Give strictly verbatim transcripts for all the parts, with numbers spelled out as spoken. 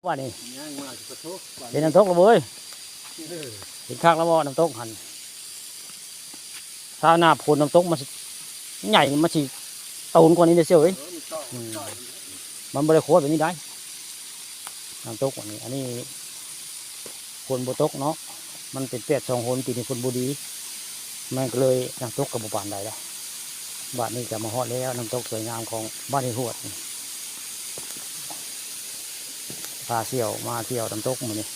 ว่านี่ ย่างมาสิปะโถ เห็นน้ำตกแล้วเว้ย เออ เห็นคักแล้วบ่น้ำตกหั่น ถ้าหน้าฝนน้ำตกมันสิใหญ่ มันสิตูนกว่านี้เด้อเสี่ยวเอ้ย เออ มันต้อง อืม มันบ่ได้โค้งแบบนี้ได้ น้ำตกอันนี้ อันนี้ฝนบ่ตกเนาะ มันเป็นแปดสองหน ปีนี้ฝนบ่ดี มันก็เลยน้ำตกก็บ่ปานใดแล้ว บัดนี้ก็มาฮอดแล้ว น้ำตกสวยงามของบ้านห้วยฮวด พาเสี่ยวมาเที่ยวน้ำตกมื้อนี้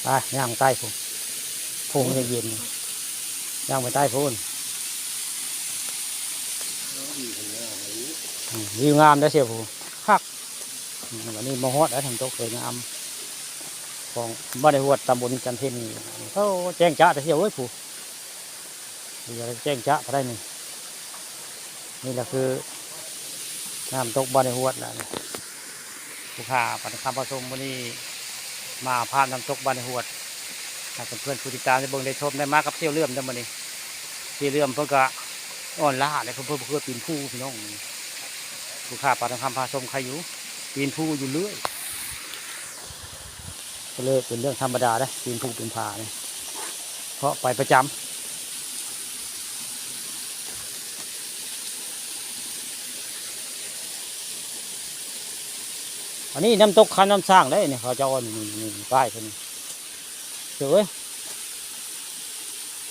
ไป ย่างใต้พุ้น พุ้นเย็นๆ ย่างไปใต้พุ้น อืม วิวงามเด้อเสี่ยวผู้ คัก อืม วันนี้มาฮอดแล้วน้ำตกสวยงาม ของบ้านห้วยฮวด ตำบลจันทน์เพ็ญ โอ้ แจ้งจ๊าดเด้อเสี่ยวเอ้ยผู้ เดี๋ยวแจ้งจ๊าดก็ได้นี่ นี่แหละคือ น้ำตกบ้านห้วยฮวดนะ ผู้ข้าปานคำพาชมมื้อนี้ มาพาน้ำตกบ้านห้วยฮวด ให้เพื่อนๆผู้ติดตามได้เบิ่งได้ชมได้มากับเสี่ยวเหลื่อมเด้อมื้อนี้ เสี่ยวเหลื่อมเพิ่นก็อ่อนล้าเลย เพิ่น เพิ่นบ่เคยปีนภูพี่น้อง ผู้ข้าปานคำพาชมใครอยู่ ปีนภูอยู่เรื่อย ก็เลยเป็นเรื่องธรรมดาเด้อ ปีนภูปีนผาเนี่ย เพราะไปประจำ อันนี้น้ำตกคำน้ำสร้างเด้อนี่ เขาเจ้าเอานี่ นี่ นี่ ป้ายเพิ่นนี่ เดี๋ยวเว้ย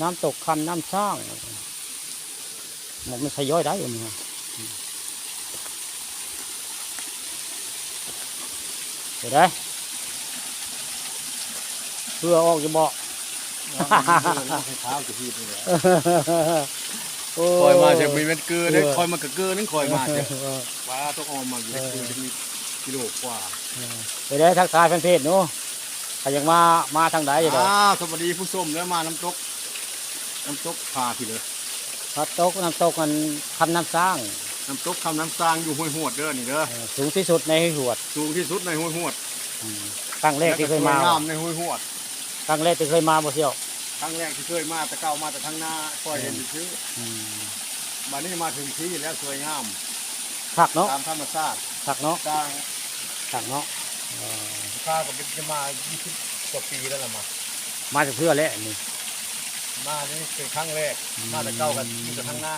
น้ำตกคำน้ำสร้าง มันไม่ใช่ย่อยได้อยู่นี่ฮะ เดี๋ยวได้ เพื่อออกจะบอก เท้าจะพีดนี่แหละ โอ้ คอยมาจากมีเม็ดเกลือเด้อ เออ คอยมากะเกลือนึงคอยมาจาก เออ ว้า ต้องออมมาอยู่ในเกลือจะมีกิโลกว่า เออ เดี๋ยวได้ทักทายแฟนเพจเนาะ ใครยังมา มาทางใดอยู่ดอก อ่า สวัสดีผู้ชมเด้อ มาน้ำตก น้ำตกพาพี่เลย น้ำตก น้ำตกมันคำน้ำสร้าง น้ำตกคำน้ำสร้างอยู่ห้วยฮวดเด้อนี่เด้อ เออ สูงที่สุดในห้วยฮวด สูงที่สุดในห้วยฮวด อืม ครั้งแรกที่เคยมา แล้วก็สวยงามในห้วยฮวด ครั้งแรกที่เคยมาบ่เสี่ยว ครั้งแรกที่เคยมา แต่เก่ามาแต่ทางหน้า คอยเห็นซื่อๆ อืม บัดนี้มาถึงที่แล้วสวยงาม คักเนาะ ตามธรรมชาติ คักเนาะ สร้าง คักเนาะ เออ ข้าก็เป็นจะมายี่สิบกว่าปีแล้วล่ะมา มาจากเทื่อแล้วนี่ มานี่เป็นครั้งแรก อืม มาแต่เก่ากันอยู่แต่ทางหน้า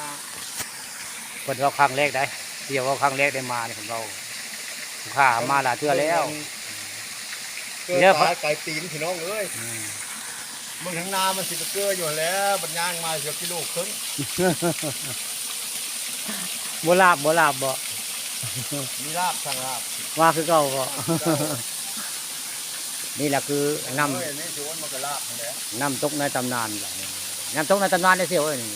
เพิ่นเว้าครั้งแรกได้ เสี่ยวเว้าครั้งแรกได้มานี่ เพิ่นเว้า ข้ามาหลายเทื่อแล้ว เกิด เดี๋ยว ตายไกลตีนพี่น้องเอ้ย อืม เมืองทางหน้ามันสิไปเกลืออยู่แล้ว บัดย่างมาเสียกิโลครึ่ง บ่ลาบ บ่ลาบบ่ มีลาบสั่งลาบ มาคือเก่าบ่ นี่แหละคือน้ำ เอ้ย นี่ถือว่ามันก็ลาบนั่นแหละ น้ำตกในตำนาน น้ำตกในตำนานได้เสี่ยวเอ้ยนี่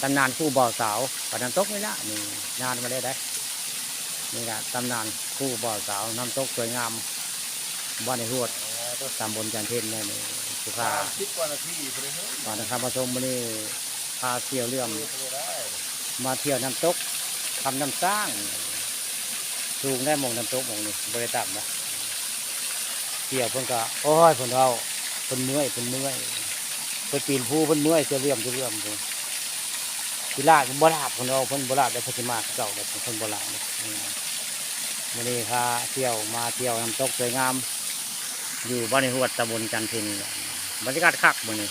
ตำนานคู่บ่าวสาวกับน้ำตกนี่ละนี่ นานมาแล้วได้ นี่ละตำนานคู่บ่าวสาว น้ำตกสวยงาม บ้านห้วยฮวด ตำบลจันทน์เพ็ญนี่นี่ ผู้ข้า สามสิบกว่านาทีพอดีเฮ้ย บ้านคำพาชมมื้อนี้ พาเสี่ยวเหลื่อม เออ พอได้ มาเที่ยวน้ำตกคำน้ำสร้าง สูงได้หม่องน้ำตกหม่องนี้ บ่ได้ต่ำนะ เสี่ยวเพิ่นก็ โอ้ย เพิ่นเว้า เพิ่นเมื่อย เพิ่นเมื่อย เพิ่นปีนภู เพิ่นเมื่อย เสี่ยวเหลื่อม เสี่ยวเหลื่อม เพิ่น สิลาบบ่ลาบ เพิ่นเว้า เพิ่นบ่ลาบ แต่เพิ่นสิมาคือเก่า แต่เพิ่นบ่ลาบ อืม มื้อนี้พาเที่ยว มาเที่ยวน้ำตกสวยงาม อยู่บ้านห้วยฮวด ตำบลจันทน์เพ็ญ บรรยากาศคักมื้อนี้